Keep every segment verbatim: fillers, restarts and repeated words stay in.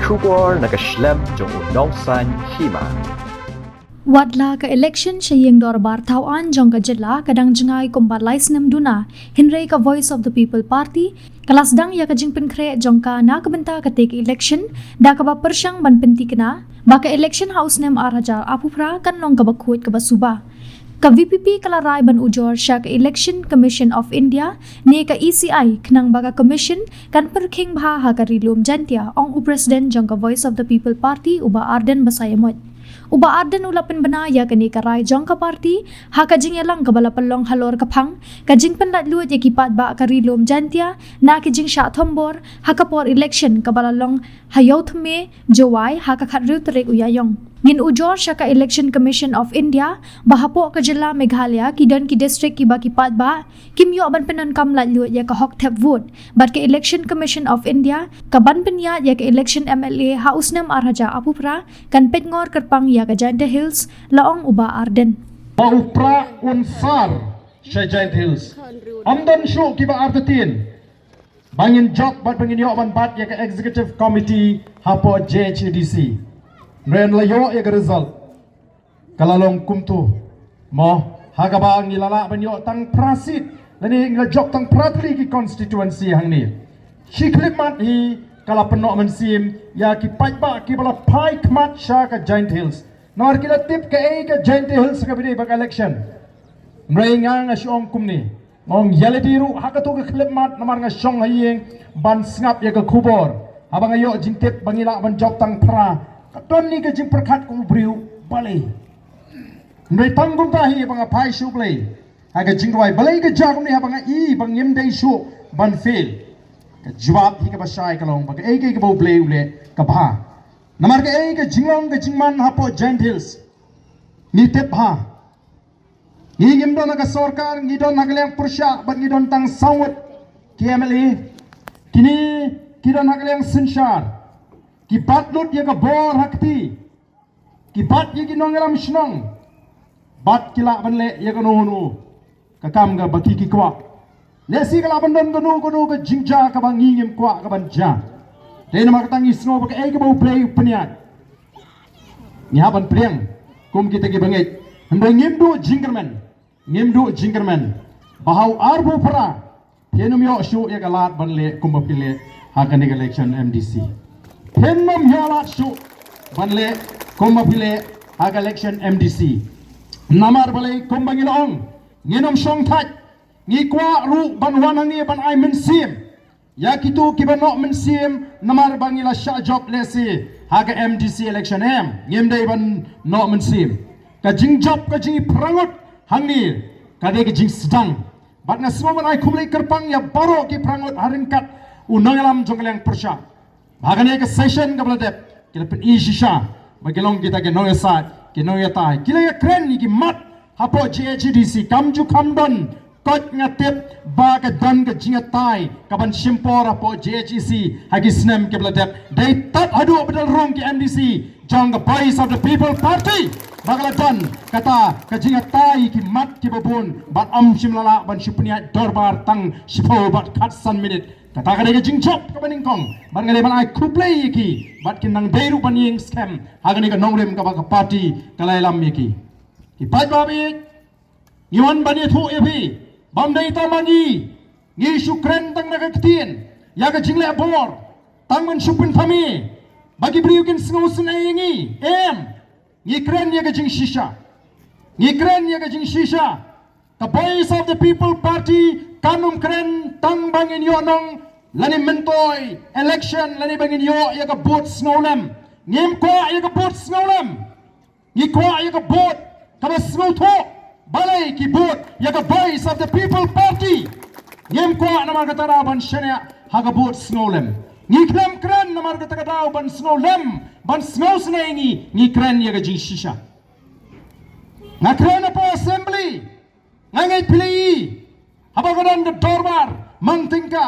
Khubor na ka shlem jong u nongsaiñ hima. Wat la ka election sha ïing dorbar thaw aiñ jong ka jylla ka dang jngai kumba lai snem duna, hynrei ka Voice of the People Party ka la sdang ïa ka jingpynkhreh jong ka na ka bynta katei ka election, da kaba pyrshang ban pynthikna ba ka election ha u snem ar hajar arphew phra kan long kaba khuid kaba suba. Ka V P P ka la rai ban ujor sha ka Election Commission of India ne ka E C I, khnang ba ka Commission kan pyrkhing bha ha ka Ri Lum Jaintia, ong u President jong ka Voice of the People Party, u Bah Ardent Basaiawmoit. U Bah Ardent u la pynbna ïa kane ka rai jong ka party ha ka jingïalang kaba la pynlong halor ka phang ka jingpynlaitluid ïa ki paidbah ka Ri Lum Jaintia na ki jingshah thombor ha ka por election kaba la long ha Ïewthymme, Jowai, ha ka khathynriew tarik u Ïaïong. Ngin ujor sha ka Election Commission of India ba hapoh ka jylla Meghalaya ki don ki district kiba ki paidbah kim ïoh ban pyndonkam laitluid ïa ka hok thep vote, bad ka Election Commission of India ka ban pynïaid ïa ka election M L A ha u snem ar hajar arphew phra kan peit ngor kyrpang ïa ka Jaintia Hills, la ong u Bah Ardent. Ba u Prah un sar sha Jaintia Hills. Ym don shuh kiba artatien ba ngin jop bad ba ngin ïoh ban bat ïa ka Executive Committee hapoh J H A D C. Hynrei la ïoh ïa ka result, ka la long kumto. Mo, ha kaba ngi la lah ban ïoh tang phra seat, lane ngi la jop tang phra tylli ki constituency hangne. Shi khyllipmat hi ka la pynnoh mynsiem ïa ki paidbah kiba la phai khmat sha ka Jaintia Hills. Namar ki la tip kaei ka Jaintia Hills kaba dei ba ka election. Hynrei nga nga shu ong kumne. Nga ong ïa lade ruh ha kato ka khyllipmat namar nga shong ha ïing ban sngap ïa ka khubor. Haba nga ïoh jingtip ba ngi lah ban jop tang phra, ka don ni ka jingpyrkhat ka u briew, balei. Hynrei tang kumta hi ba nga phai sha U Blei ha ka jingrwai, balei ka jia kumne, haba nga i ba ngim dei shuh ban fail. Ka jubab hi kaba shai ka long ba kaei kaei kaba U Blei u leh ka bha. Namar kaei ka jinglong ka jingman hapoh Jaintia Hills, ngi tip bha. Ngi ngim don ha ka sorkar, ngi don ha ka liang pyrshah bad ngi don tang saw ngut ki M L A. Kine ki don ha ka liang synshar, ki bat lut ïa ka bor ha kti, ki bat ïa ki nongïalam shnong, bad ki lah ban leh ïa kano kano ka kam kaba ki ki kwah. Lehse ka lah ban don kano kano ka jingjia kaba ngi ngim kwah ka ban jia. Te namar kata ngi sngew ba kaei kaba U Blei u pynïaid, ngi hap ban pdiang kum kita kiba ngeit. Hynrei ngim duh jingkyrmen, ngim duh jingkyrmen ba ha u arphew phra phin ym ïoh shuh ïa ka lad ban leh kumba phi leh ha kane ka election M D C. Phin ym ïoh lad shuh ban leh kumba phi leh ha ka election M D C. Namar balei, kumba ngi la ong, ngin ym shong thait. Ngi kwah ruh ban wan hangne ban ai mynsiem ïa kito kiba noh mynsiem namar ba ngi la shah jop lehse ha ka M D C election, em, ngim dei ban noh mynsiem. Ka jingjop ka jingïaphrang ngut hangne ka dei ka jingsdang. Bad nga sngew ban ai khublei kyrpang ïa baroh ki phrang ngut ha ryngkat u nongïalam jong ka liang pyrshah. Ha kane ka session kaba la dep, ki la pyni shisha ba ki long kita ki nongïasaid, ki nongïatai, ki la ïakren ïa ki mat hapoh J H A D C. Kam ju kham don, koit nga tip ba ka don ka jingïatai ka ban shim por hapoh J H A D C ha ki snem kiba la dep. Dei tad haduh ba dal rung ki M D C jong ka Voice of the People Party ba ka la don kata ka jingïatai ïa ki mat kiba bun, bad ym shym la lah ban shu pynïaid dorbar tang shiphew bad khatsan minit. Kata ka dei ka jingjop kaba nyngkong bad nga dei ban ai khublei ïa ki, bad kin nang dei ruh ban ïeng skhem ha kane ka nongrim kaba ka party ka la ïalam ïa ki. Ki paidbah, ngi wan ban ïathuh ïa phi ba ym dei tang ma ngi ngi shu kren tang na ka ktien ïa ka jingleh bor, tang ban shu pynthame ba ki briew kin sngewsynei ïa ngi, em. Ngi kren ïa ka jingshisha. Ngi kren ïa ka jingshisha. Ka Voice of the People Party kan ym kren tang ba ngin ïoh nong lane myntoi election lane ba ngin ïoh ïa ka vote sngewlem. Ngim kwah ïa ka vote sngewlem. Ngi kwah ïa ka vote kaba sngewthuh. Balei ki vote ïa ka Voice of the People Party? Ngim kwah namar kata ka daw ban shaniah ha ka vote sngewlem. Ngi khlem kren namar kata ka daw ban sngewlem, ban sngewsynei ïa ngi, ngi kren ïa ka jingshisha. Nga kren hapoh Assembly, nga ngeit phi la ïohi haba ka don ka dorbar mang tyngka.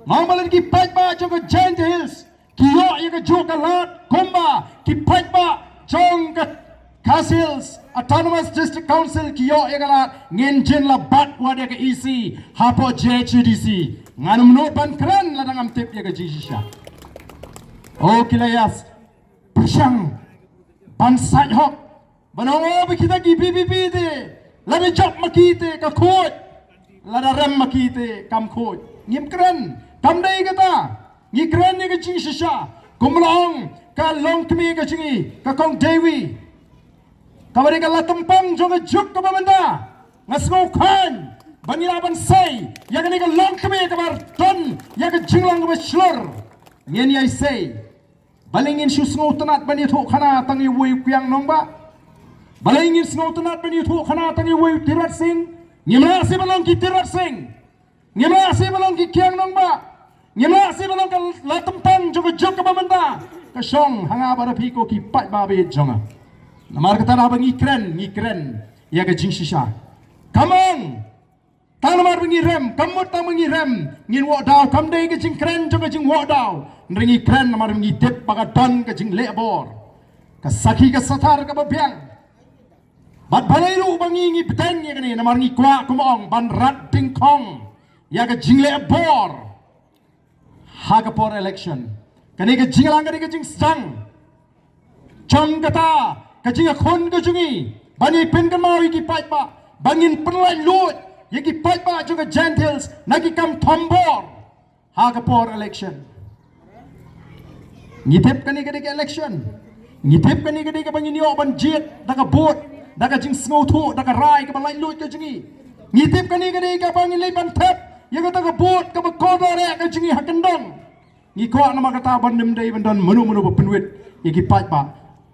Nga ong ba lada ki paidbah jong ka Jaintia Hills ki ïoh ïa kajuh ka lad kumba ki paidbah jong ka Khasi Hills Autonomous District Council ki ïoh ïa ka lad, ngin jin la bat wat ïa ka E C hapoh J H A D C. Ngan ym nud ban kren lada ngam tip ïa ka jingshisha. O ki la ïa pyrshang ban sait hok, ban ong, o ba kita ki VPP te, lada jop ma ki te ka khuid, lada rem ma ki te kam khuid. Ngim kren, kam dei kata. Ngi kren ïa ka jingshisha. Kumba la ong ka longkmie ka jong ngi, ka Kong Dewi, kaba dei ka la tympang jong ka juk kaba mynta. Nga sngewkmen ba ngi lah ban sei ïa kane ka longkmie kaba don ïa ka jinglong kaba shlur. Ngin ïa sei. Balei ngin shu sngewtynnat ban ïathuh khana tang ïa uwei u Kiang Nangbah? Balei ngin sngewtynnat ban ïathuh khana tang ïa uwei u Tirot Sing? Ngim lah shuh ban long ki Tirot Sing. Ngim lah shuh ban long ki Kiang Nangbah. Ngim lah shuh ban long ka la tympang jong ka juk kaba mynta. Ka shong ha nga bad ha phi ko ki paidbah ba ïeit jong nga. Namar kata haba ngi kren, ngi kren ïa ka jingshisha. Kam ong tang namar ba ngi rem, kam mut tang ba ngi rem ngin wad daw, kam dei ka jingkren jong ka jingwad daw. Hynrei ngi kren namar ba ngi tip ba ka don ka jingleh bor, ka sakhi ka sathar kaba biang. Bad balei ruh ba ngi, ngi bteng ïa kane, namar ngi kwah, kumba ong, ban rat dyngkhong ïa ka jingleh bor ha ka por election. Kane ka jingïalang ka dei ka jingsdang jong kata ka jingïakhun ka jong ngi, ban ïa pynkynmaw ïa ki paidbah ba ngin pynlait luid ïa ki paidbah jong ka Jaintia Hills na ki kam thombor ha ka por election. Ngi tip kane ka dei ka election. Ngi tip kane ka dei kaba ngin ïoh ban jied da ka vote, da ka jingsngewthuh, da ka rai kaba laitluid ka jong ngi. Ngi tip kane ka dei kaba ngin leit ban thep ïa kata ka vote kaba kordor ka jong ngi ha kyndong. Ngi kwah namar kata ban ym dei ban don mano mano ba pynwit ïa ki paidbah.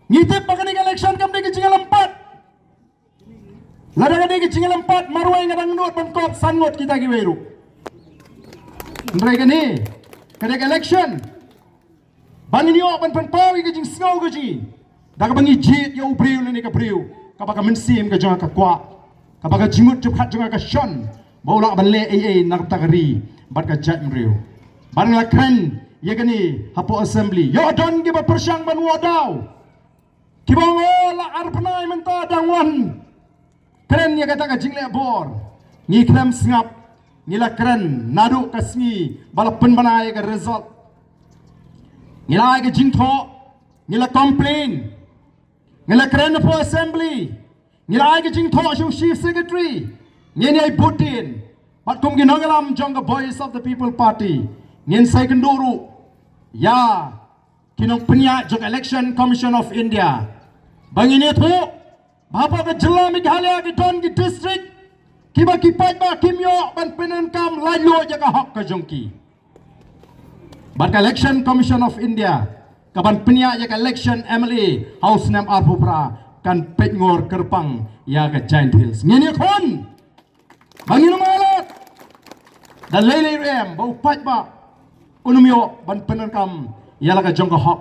Ngi tip ba kane ka election kam dei ka jingïalam pat. Lada ka dei ka jingïalam pat, marwei nga dang nud ban kop san ngut kita kiwei ruh. Hynrei kane ka dei ka election ba ngin ïoh ban pynpaw ïa ka jingsngew ka jong ngi da kaba ngi jied ïa u briew lane ka briew kaba ka mynsiem ka jong nga ka kwah, kaba ka jingmut jingpyrkhat jong nga ka shon ba u lah ban leh ei ei na ka bynta ka ri bad ka jaitbynriew. Bad nga la kren ïa kane hapoh assembly, ïoh don kiba pyrshang ban wad daw. Kiba ong, o, la ar bnai mynta dang wan kren ïa kata ka jingleh bor. Ngi khlem sngap, ngi la kren naduh ka sngi ba la pynbna ïa ka result. Ngi la ai ka jingthoh, ngi la complain, ngi la kren hapoh assembly, ngi la ai ka jingthoh sha u chief secretary. Ngin ïai bud dien bad kum ki nongïalam jong ka Voice of the People Party, ngin sa ïakynduh ruh ïa ki nongpynïaid jong Election Commission of India ba ngin ïathuh ba hapoh ka jylla Meghalaya ki don ki district kiba ki paidbah kim ïoh ban pyndonkam laitluid ïa ka hok ka jong ki. Bad ka Election Commission of India ka ban pynïaid ïa ka election M L A ha u snem arphew phra kan peit ngor kyrpang ïa ka Jaintia Hills. Ngin ïakhun ba ngin ym ailad da lei lei ruh em ba u paidbah un ym ïoh ban pyndonkam ïa la ka jong ka hok.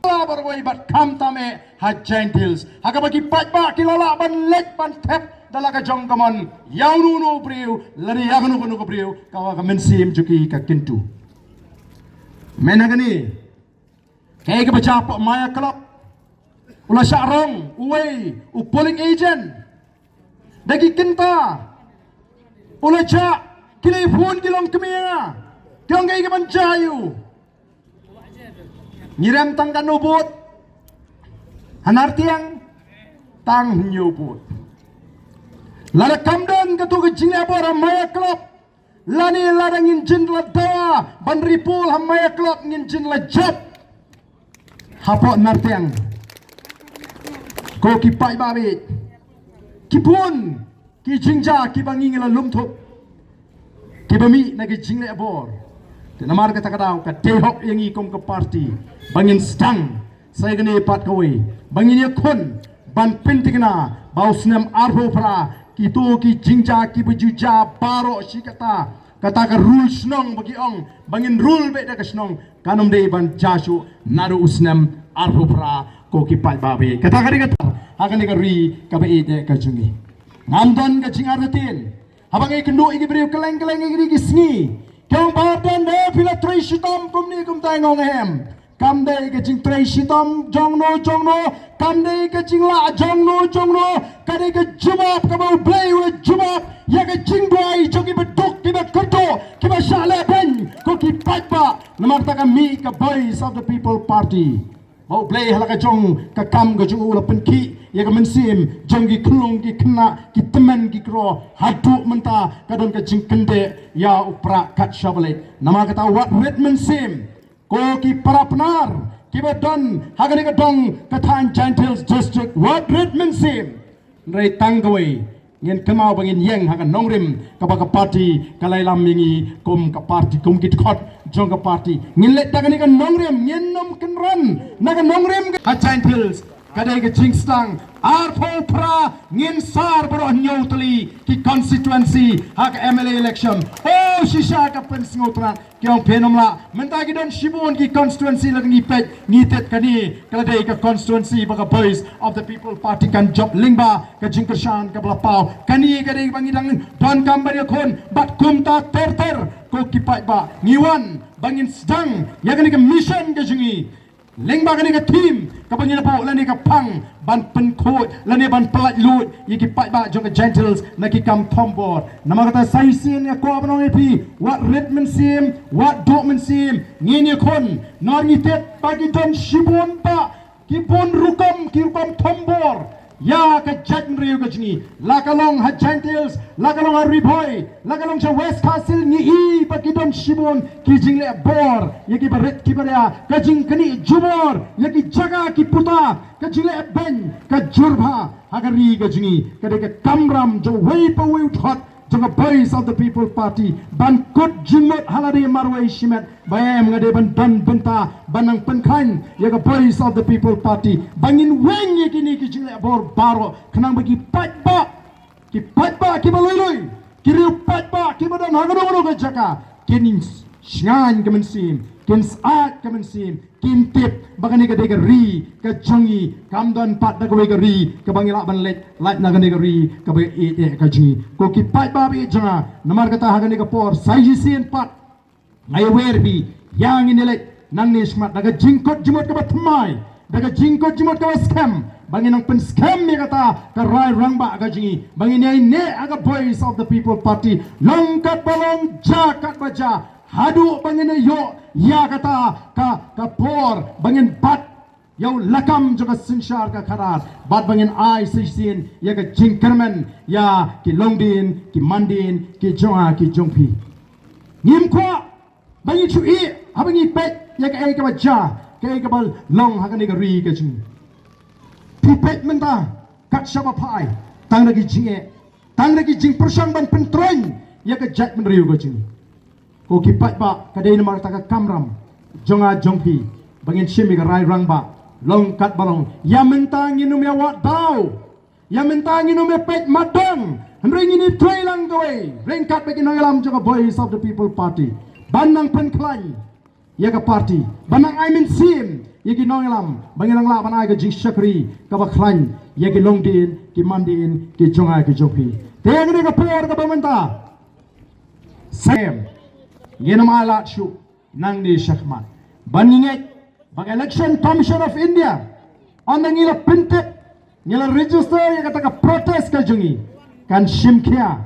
La barwei bad khamtam eh ha Jaintia Hills ha kaba ki paidbah ki la lah ban leit ban thep da la ka jong ka mon ïa uno uno u briew lane ïa kano kano ka briew kaba ka mynsiem jong ki ka kyntu. Mynta kane kaei kaba jia hapoh Maya Club, u la shah rong uwei u polling agent da ki kynta, u la jah, ki la phone ki longkmie ïa nga, ki ong kaei kaban jia ïa u. Ngi rem tang katno vote ha Nartiang? Tang hynñiew vote. Lada kam don kato ka jingleh bor ha Maya Club, lane lada ngin jin la dawa ban ri poll ha Maya Club, ngin jin la jop hapoh Nartiang. Ko ki paidbah, ki bun ki jingjia kiba ngi ngi la lum thup kiba mih na ki jingleh bor. Te namar kata ka daw ka dei hok ïa ngi kum ka party ba ngin sdang sa ïa kane pat kawei ba ngin ïakhun ban pynthikna ba u snem arphew phra kito ki jingjia kiba ju jia baroh shi katta, kata ka rule shnong ba ki ong ba ngin rule beit da ka shnong, kan ym dei ban jia shuh naduh u snem arphew phra ko ki paidbah. Kata ka dei kata ha kane ka ri kaba ïeit ka jong ngi. Ngam don ka jingartatien haba ngi kynduh ïa ki briew kylleng kylleng ïa ki sngi, ki ong ba don de phi la trei shitom kumne kumtai, nga ong em. Kam dei ka jingtrei shitom jong no jong no, kam dei ka jinglah jong no jong no, ka dei ka jubab kaba U Blei u la jubab ïa ka jingduwai jong ki baduk, ki bakyrduh, ki bashah lehbeiñ, ko ki paidbah. Namar kata ka mih ka Voice of the People Party. Ba U Blei ha la ka jong ka kam ka jong u la pynkhih ïa ka mynsiem jong ki khyllung ki khynnah, ki tymmen ki kro, haduh mynta ka don ka jingkyndit ïa u Prah Kat Shabalik. Namar kata wat rit mynsiem, ko ki para Pnar kiba don ha kane ka dong ka thaiñ Jaintia Hills District, wat rit mynsiem. Hynrei tang kawei, ngin kynmaw ba ngin ïeng ha ka nongrim kaba ka party ka la ïalam ïa ngi kum ka party, kum ki dkhot jong ka party. Ngin leit da kane ka nongrim, ngin ym kynran na ka nongrim ka ha Jaintia Hills. Ka dei ka jingsdang arphew phra, ngin sar baroh hynñiew tylli ki constituency ha ka M L A election. Oh, shisha ka pynsngewthuh. Ki ong phin ym lah. Mynta ki don shibun ki constituency, lada ngi peit ngi thied kane ka la dei ka constituency ba ka Voice of the People Party kan jop lyngba ka jingkyrshan kaba la paw. Kane ka dei ba ngi dang donkam ban ïakhun bad kumta ter ter, ko ki paidbah, ngi wan ba ngin sdang ïa kane ka mission ka jong ngi. Lyngba kane ka theme kaba ngi la buh lane ka phang ban pynkhuid lane ban pyllait luid ïa ki paidbah jong ka Jaintia Hills na ki kam thombor. Namar kata sa shisien nga kwah ban ong ïa phi, wat rit mynsiem, wat duh mynsiem, ngin ïakhun. Namar ngi thied ba ki don shibun bah, ki bun rukom, ki rukom thombor ïa ka jaitbynriew ka jong ngi. La ka long ha Jaintia Hills, la ka long ha Ri Bhoi, la ka long sha West Khasi Hills, ngi i ba ki don shibun ki jingleh bor ïa ki barit ki baria, ka jingknieh jubor ïa ki jaka ki puta, ka jingleh beiñ ka jur bha ha ka ri ka jong ngi. Ka dei ka kamram jong uwei pa uwei u dkhot jong ka Voice of the People Party ban kut jingmut ha lade marwei shimet. Ba em nga dei ban don bynta ban nang pynkhlaiñ ïa ka Voice of the People Party ba ngin weng ïa kine ki jingleh bor baroh, khnang ba ki paidbah, ki paidbah kiba lui lui, ki riew paidbah kiba don ha kano kano ka jaka, kin shngaiñ ka mynsiem, kin syaid ka mynsiem, kin tip ba kane ka dei ka ri ka jong ngi, kam don pat da kawei ka ri kaba ngi lah ban leit lait na kane ka ri kaba ïeit eh ka jong ngi. Ko ki paidbah ba ïeit jong nga, namar kata ha kane ka por sa shisien pat nga ïawer bha ïa ngin ïaleit nangne shakhmat da ka jingkut jingmut kaba thymmai, da ka jingkut jingmut kaba skhem, ba ngin nang pynskhem ïa kata ka rai rangbah ka jong ngi, ba ngin ïaineh ha ka Voice of the People Party long katba long, jia katba jia, haduh ba ngin ïoh ïa kata ka, ka por ba ngin bat ïa u lakam jong ka synshar ka khadar, bad ba ngin ai shisien ïa ka jingkyrmen ïa ki longdien ki mandien ki jong nga ki jong phi. Ngim kwah ba ngi shu ïeh haba ngi peit ïa kaei kaba jia, kaei kaba long ha kane ka ri ka jong ngi. Phi peit mynta kat shaba phai, tang da ki jingeh, tang da ki jingpyrshang ban pyntroiñ ïa ka jaitbynriew ka jong ngi. Ko ki paidbah, ka dei namar kata ka kamram jong nga jong phi ba ngin shim ïa ka rai rangbah long katba long. Ïa mynta ngin ym ïa wad daw, ïa mynta ngin ym ïa peit madang, hynrei ngin ïa trei lang kawei ryngkat bad ki nongïalam jong ka Voice of the People Party ban nang pynkhlaiñ ïa ka party, ban nang ai mynsiem ïa ki nongïalam ba ngin nang lah ban ai ka jingshakri kaba khlaiñ ïa ki longdien ki mandien ki jong nga ki jong phi. Te ïa kane ka por kaba mynta sa ngin ym ailad shuh nangne shakhmat. Ban ngi ngeit ba ka Election Commission of India, ynda ngi la pyntip, ngi la register ïa kata ka protest ka jong ngi, kan shim khia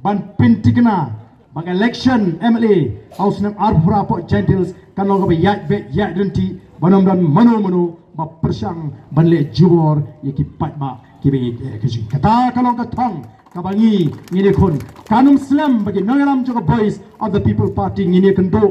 ban pynthikna ba ka election M L A ha u snem arphew phra hapoh Jaintia Hills kan long kaba ïaid beit ïaid ryntih, ban ym don mano mano ba pyrshang ban leh jubor ïa ki paidbah kiba ïeit eh ka jong ngi. Kata ka long ka thong kaba ngi ngin ïakhun. Kan ym slem ba ki nongïalam jong ka Voice of the People Party ngin ïakynduh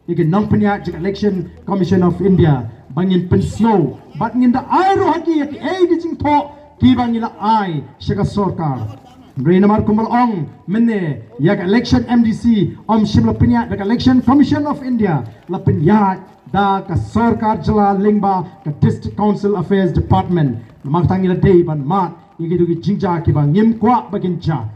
ïa ki nongpynïaid jong ka Election Commission of India ba ngin pynsngew bad ngin da ai ruh ha ki ïa kiei ki jingthoh kiba ngi la ai sha ka sorkar. Hynrei namar kumba la ong mynne, ïa ka election M D C ym shym la pynïaid da ka Election Commission of India, la pynïaid da ka sorkar jylla lyngba ka District Council Affairs Department. Namar kata ngi la dei ban mad ïa kito ki jingjia kiba ngim kwah ba kin jia.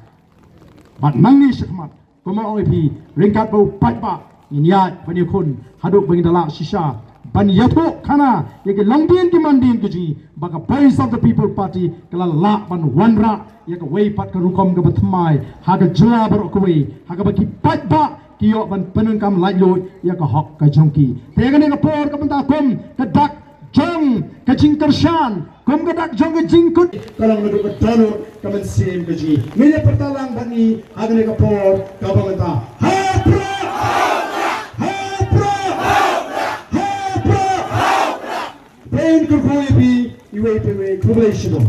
Bad nangne shakhmat, kumba ong ïa phi, ryngkat bad u paidbah, ngin ïaid ban ïakhun haduh ba ngin da lah shisha ban ïathuh khana ïa ki longdien ki mandien ki jong ngi ba ka Voice of the People Party ka la lah ban wanrah ïa kawei pat ka rukom kaba thymmai ha ka jylla baroh kawei, ha kaba ki paidbah ki ïoh ban pyndonkam laitluid ïa ka hok ka jong ki. Te kane ka por ka bynta kum ka dak jong ka jingkyrshan, kum ka dak jong ka jingkut, ka long naduh ka dohnud ka mynsiem ka jong ngi. Ngin ïa pyrta lang bad ngi ha kane ka por ka bynta. Ha prah! Ha prah! Ha prah! Ban kyrkhu ïa phi iwei pa iwei. Khublei shibun.